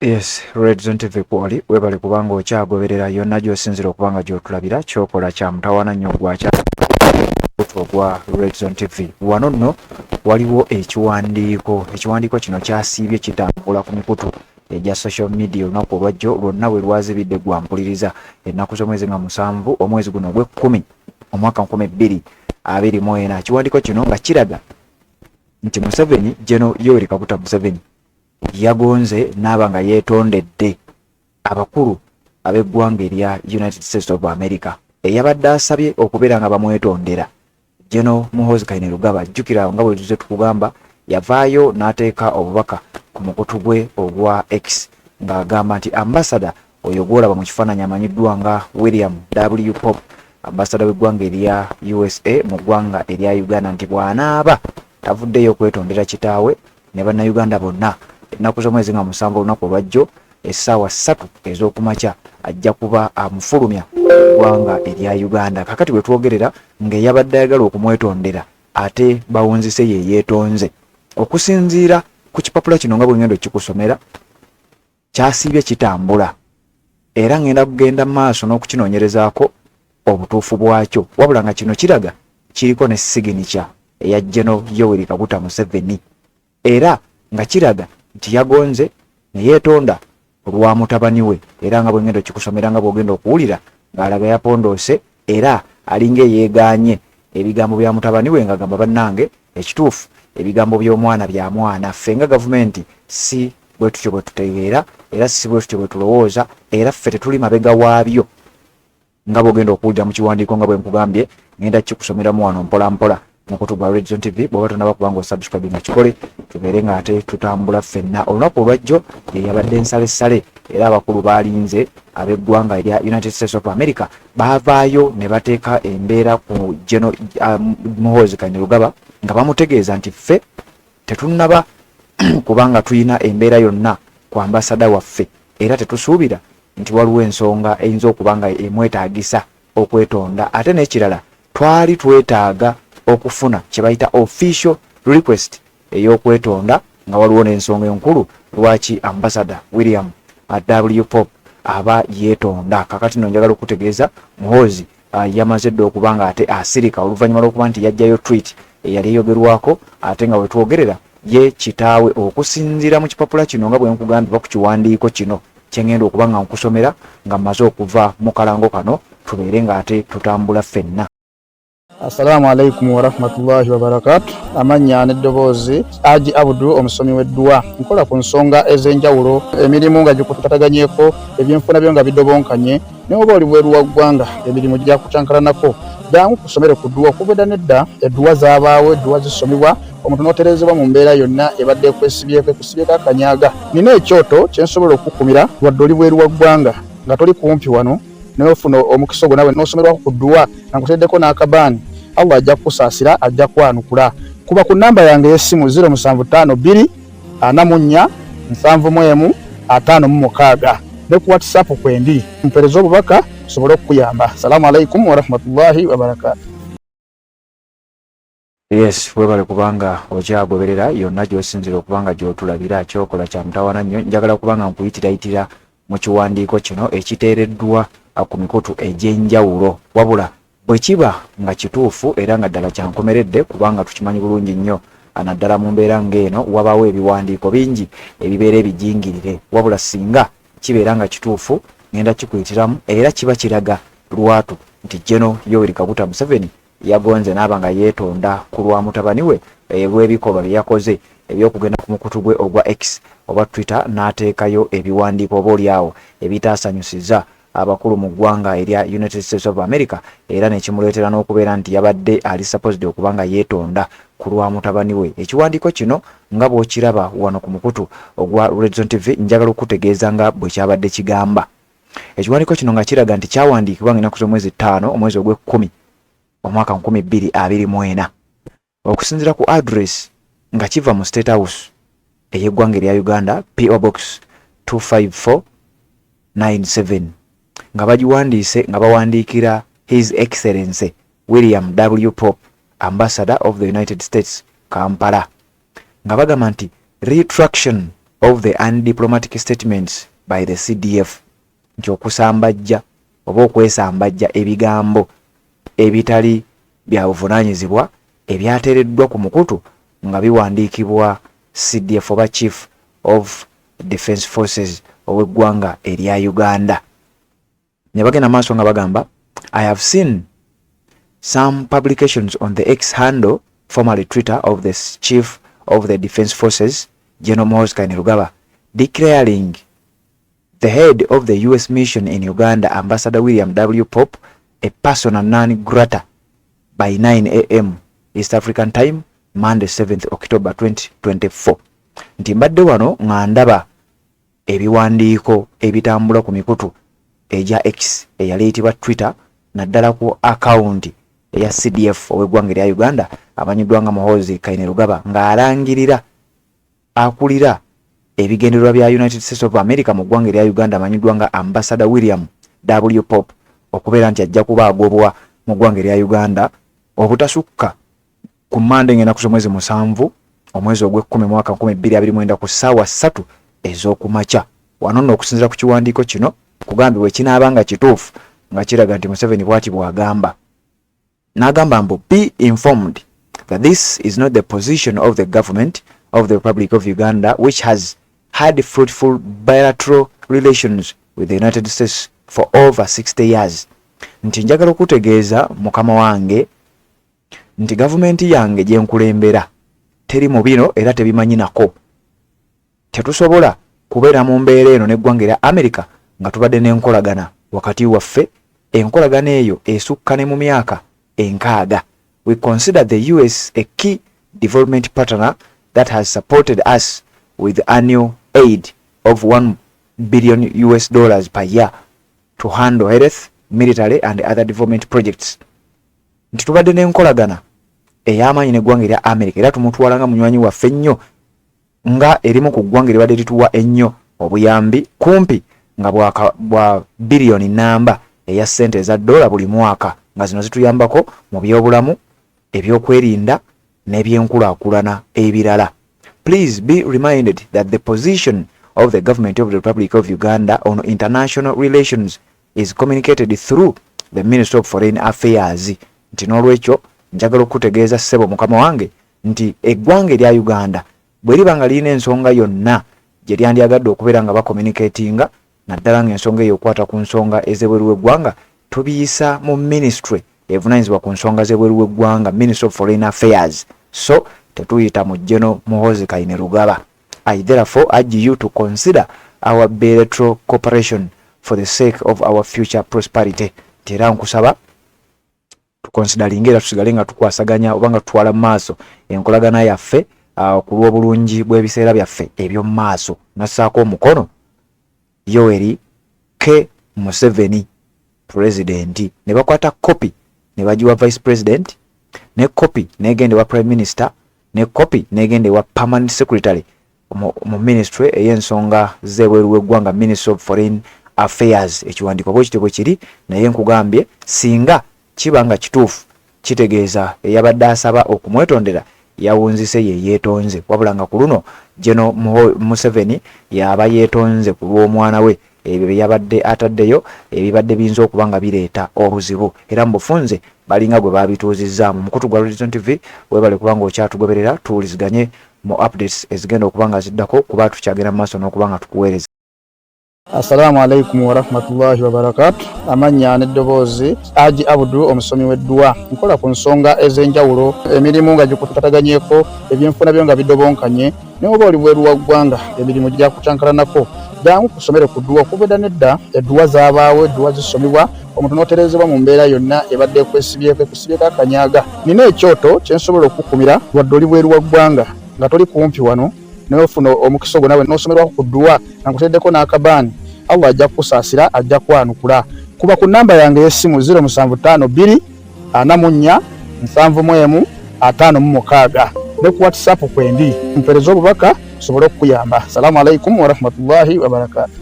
Yes, Red Zone TV kwoli webale kubanga okyagoberera yonna gy'osinzira okuba nga gy'otulabira. Kyokola kya mutawaana nnyo gwakya ogwa Red Zone TV. Wano nno waliwo ekiwandiiko, ekiwandiiko kino kyasiibye kitambula ku mikutu egya social media olunaku olwajjo lwonna bwe lwazibidde gwa mpuliriza ennaku z'omwezi nga 7 omwezi guno ogw'ekkumi omwaka 2024. Ekiwandiiko kino nga kiraga nti Museveni, General Yoweri Kaguta Museveni, yagonze n'aba nga yeetondedde abakulu ab'eggwanga erya United States of America eyabadde asabye okubeera nga bamwetondera, General Muhoozi Kainerugaba. Jjukira nga bwe tuze tukugamba, yavaayo n'ateeka obubaka ku mukutu gwe ogwa X ng'agamba nti ambasada oyo gw'olaba mu kifaananyi amanyiddwa nga William W Pope, ambasada w'eggwanga erya USA mu ggwanga erya Uganda, nti bw'anaaba tavuddeyo okwetondera kitaawe ne Bannayuganda bonna ennaku z'omwezi nga 7 olunaku olwajjo essaawa 3 ez'okumakya, ajja kuba amufulumya eggwanga erya Uganda. Kakati bwe twogerera ng'eyabadde ayagala okumwetondera ate bawunzise ye yeetonze, okusinziira ku kipapula kino nga bwe ngenda okikusomera. Kyasiibye kitambula era ngenda kugenda mu maaso n'okukinoonyerezaako obutuufu bwakyo, wabula nga kino kiraga kiriko ne signature eya General Yoweri Kaguta Museveni era nga kiraga nti yagonze ne yeetonda olwa mutabani we. Era nga bwe ngenda okikusomera, nga bw'ogenda okuwulira ng'alaga yapondoose era alinga eyeegaanye ebigambo bya mutabani we, ng'agamba, "Bannange, ekituufu ebigambo by'omwana bya mwana. Ffe nga gavumenti si bwe tutyo bwe tutegeera era si bwe tutyo bwe tulowooza era ffe tetuli mabega waabyo," nga bw'ogenda okuwulira mu kiwandiiko. Nga bwe nkugambye, ngenda kikusomeramu wano mpola mpola mukutu gwa Red Zone TV. Bw'oba tonaba kubanga osubscribe nga kikole, tubeere nga ate tutambula ffenna. Olunaku olwajjo ye yabadde nsalessale era abakulu baalinze ab'eggwanga erya United States of America baavaayo ne bateeka embeera ku General Muhoozi Kainerugaba nga bamutegeeza nti ffe tetunnaba kubanga tulina embeera yonna ku ambasada waffe era tetusuubira nti waliwo ensonga eyinza okuba nga emwetaagisa okwetonda. Ate n'ekirala, twali twetaaga okufuna kye bayita official request ey'okwetonda, nga waliwo n'ensonga enkulu lwaki ambasada William W Pope aba yeetonda. Kakati no njagala okutegeeza, Muhoozi yamaze dda okuba nga ate asirika oluvannyuma lw'okuba nti yajjayo tweet eyali eyogerwako, ate nga wetwogerera ye kitaawe, okusinziira mu kipapula kino nga bwe nkugambye ba ku kiwandiiko kino kyengenda okuba nga nkusomera nga mmaze okuva mu kalango kano, tubeere nga ate tutambula ffenna. Assalamu alaikum warahmatullahi wabarakatu. Amannya n'eddoboozi, Aji Abudu, omusomi w'edduwa. Nkola ku nsonga ez'enjawulo, emirimu nga gikutataganyeko, ebyenfuna byo nga bidobonkanye, naye oba oli bweru wa ggwanga emirimu gyakucankalanako, jangu kusomere ku dduwa. Okuva edda nedda edduwa zaabaawo, edduwa zisomibwa omuntu n'otereezebwa mu mbeera yonna ebadde ekwesibyeko, ekusibyeko akanyaga. Nina ekyoto kye nsobola okukukumira wadde oli bweru wa ggwanga nga toli kumpi wano, naye ofuna omukisa ogwo nawe n'osomerwako ku dduwa nga nkuteereddeko n'akabaani. Allah ajja kukusaasira, ajja kwanukula. Kuba ku nnamba yange ey'essimu 0752 44 71 56 ne ku WhatsApp kwendi, mpeereza obubaka nsobole okukuyamba. Salaamu alaikum warahmatullahi wabarakatu. Yes, webale kubanga okyagoberera yonna gy'osinzira okuba nga gy'otulabira. Kyokola kya mutawaana nnyo. Njagala kubanga nkuyitirayitira mu kiwandiiko kino ekiteereddwa ku mikutu egy'enjawulo, wabula bwe kiba nga kituufu era nga ddala kyankomeredde, kubanga tukimanyi bulungi nnyo naddala mu mbeera ng'eno wabaawo ebiwandiiko bingi ebibeera ebijingirire, wabula singa kibeera nga kituufu, ngenda kikuyitiramu era kiba kiraga lwatu nti General Yoweri Kaguta Museveni yagonze n'aba nga yeetonda ku lwa mutabani we olw'ebikolwa bye yakoze eby'okugenda ku mukutu gwe ogwa X oba Twitter n'ateekayo ebiwandiiko oba olyawo ebitaasanyusiza abakulu mu ggwanga erya United States of America, era nekimuleetera n'okubeera nti yabadde ali supposed okuba nga yeetonda ku lwa mutabani we. Ekiwandiiko kino nga bw'okiraba wano ku mukutu ogwa Red Zone TV, njagala okukutegeeza nga bwe kyabadde kigamba. Ekiwandiiko kino nga kiraga nti kyawandiikibwa nga ennaku z'omwezi 5 omwezi ogw'ekkumi omwaka 2024, okusinziira ku address nga kiva mu State House ey'eggwanga erya Uganda, PO Box 25497, nga bagiwandiise nga bawandiikira His Excellency William W Pope, Ambassador of the United States, Kampala, nga bagamba nti retraction. of the undiplomatic statements by the CDF, nti okusambajja oba okwesambajja ebigambo ebitali bya buvunaanyizibwa ebyateereddwa ku mukutu nga biwandiikibwa CDF oba Chief of Defence Forces ow'eggwanga erya Uganda. Ne bagenda maaso nga bagamba, I have seen some publications on the X handle, formerly Twitter, of the Chief of the Defence Forces, General Muhoozi Kainerugaba, declaring the head of the US mission in Uganda, Ambassador William W. Pope, a persona non grata by 9 a.m. East African Time, Monday 7th October 2024. Nti mbadde wano nga ndaba ebiwandiiko ebitambula ku mikutu egya X eyali eyitibwa Twitter, naddala ku akawunti eya CDF ow'eggwanga erya Uganda amanyiddwa nga Muhoozi Kainerugaba, ng'alangirira akulira ebigendererwa bya United States of America mu ggwanga erya Uganda amanyiddwa nga Ambassador William W Pope okubeera nti ajja kuba agobwa mu ggwanga erya Uganda obutasukka ku Mmande ng'ennaku z'omwezi 7 omwezi ogw'ekkumi mwaka 2029 ku ssaawa 3 ez'okumakya. Wano nno okusinziira ku kiwandiiko kino kugambibwa ekinaaba nga kituufu nga kiraga nti Museveni bw'ati bw'agamba, n'agamba mbu, "Be informed that this is not the position of the government of the Republic of Uganda, which has had fruitful bilateral relations with the United States for over 60 years." Nti njagala okutegeeza mukama wange nti gavumenti yange gye nkulembera teri mu bino era tebimanyi nako. Tetusobola kubeera mu mbeera eno n'eggwanga erya America nga tubadde n'enkolagana wakati waffe, enkolagana eyo esukka ne mu myaka 60. "We consider the US a key development partner that has supported us with annual aid of 1 billion US dollars per year to handle health, military and other development projects." Nti tubadde n'enkolagana ey'amaanyi n'eggwanga erya America era tumutwala nga munywanyi waffe ennyo, nga erimu ku ggwanga eribadde lituwa ennyo obuyambi kumpi nga bwa biliyoni namba eya ssente eza dola buli mwaka, nga zino zituyambako mu byobulamu, ebyokwerinda n'ebyenkulaakulana ebirala. "Please be reminded that the position of the government of the Republic of Uganda on international relations is communicated through the Ministry of Foreign Affairs." Nti n'olwekyo njagala okutegeeza ssebo mukama wange nti eggwanga erya Uganda bwe liba nga lirina ensonga yonna gye lyandyagadde okubeera nga bacommunicatinga, naddala ng'ensonga eyo okwata ku nsonga ez'ebweru w'eggwanga, tubiyisa mu ministry evunaanyizibwa ku nsonga z'ebweru w'eggwanga, Ministry of Foreign Affairs, so tetuyita mu General Muhoozi Kainerugaba. "I therefore urge you to consider our bilateral cooperation for the sake of our future prosperity." Nti era nkusaba tuconsideringa era tusigale nga tukwasaganya oba nga tutwala mu maaso enkolagana yaffe ku lw'obulungi bw'ebiseera byaffe eby'omu maaso. Nassaako omukono Yoweri K Museveni, pulezidenti. Ne bakwata kopi ne bagiwa vice president, ne kopi negenda ewa prime minister, ne kopi negenda ewa permanent secretary mu ministry ey'ensonga z'ebweru w'eggwanga, Ministry of Foreign Affairs. Ekiwandiiko bwe kityo bwe kiri, naye nkugambye singa kiba nga kituufu kitegeeza eyabadde asaba okumwetondera yawunzise ye yeetonze, wabula nga ku luno General Museveni yaba yeetonze ku lw'omwana we ebyo bye yabadde ataddeyo ebibadde biyinza okuba nga bireeta obuzibu, era mu bufunze balinga gwe babituuzizzaamu. Mukutu gwa Redson TV, webale kubanga okyatugoberera. Tuwuliziganye mu updates ezigenda okuba nga ziddako, kuba tukyagenda mu maaso n'okuba nga tukuweereza. Assalamu alaikum warahmatullahi wabarakatu. Amannya n'eddoboozi Aji Abudu, omusomi w'edduwa. Nkola ku nsonga ez'enjawulo, emirimu nga gikutataganyeko, ebyenfuna byo nga bidobonkanye, naye oba oli bweru wa ggwanga emirimu gyakucankalanako, jangu kusomere ku dduwa. Okuva edda nedda edduwa zaabaawo, edduwa zisomebwa omuntu n'oterezebwa mu mbeera yonna ebadde ekwesibyeko, ekusibyeko akanyaga. Nina ekyoto kye nsobola okukumira wadde oli bweru wa ggwanga nga toli kumpi wano, naye ofuna omukisa ogwo nawe n'osomerwako ku dduwa nga nkuteddeko n'akabaani. Allah ajja kukusaasira, ajja kwanukula. Kuba ku namba yange ey'essimu 0752 44 71 56 ne ku WhatsApp kwendi, mpeereza obubaka nsobole okukuyamba. Salaamu alaikum warahmatullahi wabarakatu.